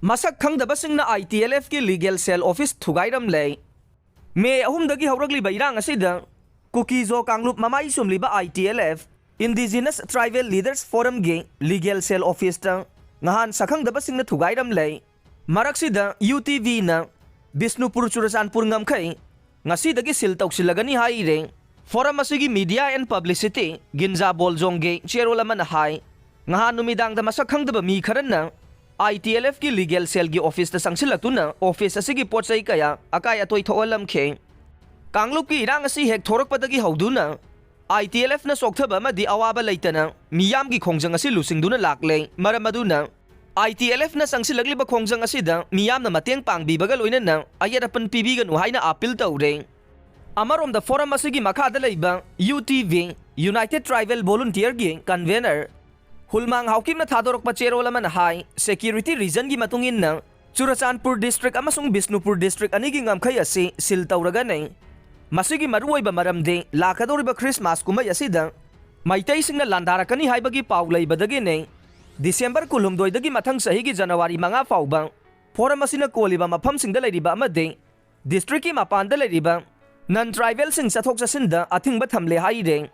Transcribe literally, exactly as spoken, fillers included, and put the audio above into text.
ꯃꯁꯛ ꯈꯪꯗꯕꯁꯤꯡꯅ ITLFꯀꯤ legal cell office ꯊꯨꯒꯥꯏꯔꯝꯂꯦ꯫ ꯃꯦ ꯑꯍꯨꯝꯗꯒꯤ ꯍꯧꯔꯛꯂꯤꯕ ꯏꯔꯥꯡ ꯑꯁꯤꯗ ꯀꯨꯀꯤꯖꯣ ꯀꯥꯡꯂꯨꯞ ꯃꯃꯥꯏ ꯆꯨꯝꯂꯤꯕ ITLF, Indigenous Tribal Leaders Forumꯒꯤ legal cell officeꯇ ꯉꯍꯥꯟ ꯁꯛꯈꯪꯗꯕꯁꯤꯡꯅ ꯊꯨꯒꯥꯏꯔꯝꯂꯦ꯫ ꯃꯔꯛꯁꯤꯗ UTVꯅ ꯕꯤꯁꯅꯨꯄꯨꯔ ꯆꯨꯔꯆꯥꯟꯄꯨꯔ ꯉꯝꯈꯩ ꯉꯁꯤꯗꯒꯤ seal ꯇꯧꯁꯤꯜꯂꯒꯅꯤ ꯍꯥꯏꯔꯦ꯫ Forum ꯑꯁꯤꯒꯤ media and publicity ꯒꯤꯟꯖꯥ ꯕꯣꯜꯖꯣꯡꯒꯤ ꯆꯦꯔꯣꯜ ꯑꯃꯅ ꯍꯥꯏ, ꯉꯍꯥꯟ ꯅꯨꯃꯤꯗꯥꯡꯗ ꯃꯁꯛ ꯈꯪꯗꯕ ꯃꯤ ꯈꯔꯅ ITLFꯀꯤ legal cellꯒꯤ officeꯇ ꯆꯪꯁꯤꯜꯂꯛꯇꯨꯅ office ꯑꯁꯤꯒꯤ ꯄꯣꯠ ꯆꯩ ꯀꯌꯥ ꯑꯀꯥꯏ ꯑꯇꯣꯏ ꯊꯣꯛꯍꯜꯂꯝꯈꯤ꯫ ꯀꯥꯡꯂꯨꯞꯀꯤ ꯏꯔꯥꯡ ꯑꯁꯤ ꯍꯦꯛ ꯊꯣꯔꯛꯄꯗꯒꯤ ꯍꯧꯗꯨꯅ ITLFꯅ ꯆꯣꯛꯊꯕ ꯑꯃꯗꯤ ꯑꯋꯥꯕ ꯂꯩꯇꯅ ꯃꯤꯌꯥꯝꯒꯤ ꯈꯣꯡꯖꯪ ꯑꯁꯤ ꯂꯨꯆꯤꯡꯗꯨꯅ ꯂꯥꯛꯂꯦ꯫ ꯃꯔꯝ ꯑꯗꯨꯅ ITLFꯅ ꯆꯪꯁꯤꯜꯂꯛꯂꯤꯕ ꯈꯣꯡꯖꯪ ꯑꯁꯤꯗ ꯃꯤꯌꯥꯝꯅ ꯃꯇꯦꯡ ꯄꯥꯡꯕꯤꯕꯒ ꯂꯣꯏꯅꯅ ꯑꯌꯦꯠ ꯑꯄꯟ ꯄꯤꯕꯤꯒꯅꯨ ꯍꯥꯏꯅ appeal ꯇꯧꯔꯦ꯫ ꯑꯃꯔꯣꯝꯗ Forum ꯑꯁꯤꯒꯤ ꯃꯈꯥꯗ ꯂꯩꯕ UTV, United Tribal Volunteerꯒꯤ convener ꯍꯨꯜꯃꯥꯡ ꯍꯥꯎꯀꯤꯞꯅ ꯊꯥꯗꯣꯔꯛꯄ ꯆꯦꯔꯣꯜ ꯑꯃꯅ ꯍꯥꯏ, security reasonꯒꯤ ꯃꯇꯨꯡ ꯏꯟꯅ ꯆꯨꯔꯆꯥꯟꯄꯨꯔ district ꯑꯃꯁꯨꯡ ꯕꯤꯁꯅꯨꯄꯨꯔ district ꯑꯅꯤꯒꯤ ꯉꯝꯈꯩ ꯑꯁꯤ seal ꯇꯧꯔꯒꯅꯤ꯫ ꯃꯁꯤꯒꯤ ꯃꯔꯨꯑꯣꯏꯕ ꯃꯔꯝꯗꯤ ꯂꯥꯛꯀꯗꯧꯔꯤꯕ Christmas ꯀꯨꯝꯍꯩ ꯑꯁꯤꯗ ꯃꯩꯇꯩꯁꯤꯡꯅ ꯂꯥꯟꯗꯥꯔꯛꯀꯅꯤ ꯍꯥꯏꯕꯒꯤ ꯄꯥꯎ ꯂꯩꯕꯗꯒꯤꯅꯤ꯫ December ꯀꯨꯟꯍꯨꯝꯗꯣꯏꯗꯒꯤ ꯃꯊꯪ ꯆꯍꯤꯒꯤ January ꯃꯉꯥ ꯐꯥꯎꯕ Forum ꯑꯁꯤꯅ ꯀꯣꯜꯂꯤꯕ ꯃꯐꯝꯁꯤꯡꯗ ꯂꯩꯔꯤꯕ ꯑꯃꯗꯤ districtꯀꯤ ꯃꯄꯥꯟꯗ ꯂꯩꯔꯤꯕ non tribalꯁꯤꯡ ꯆꯠꯊꯣꯛ ꯆꯠꯁꯤꯟꯗ ꯑꯊꯤꯡꯕ ꯊꯝꯂꯦ ꯍꯥꯏꯔꯦ꯫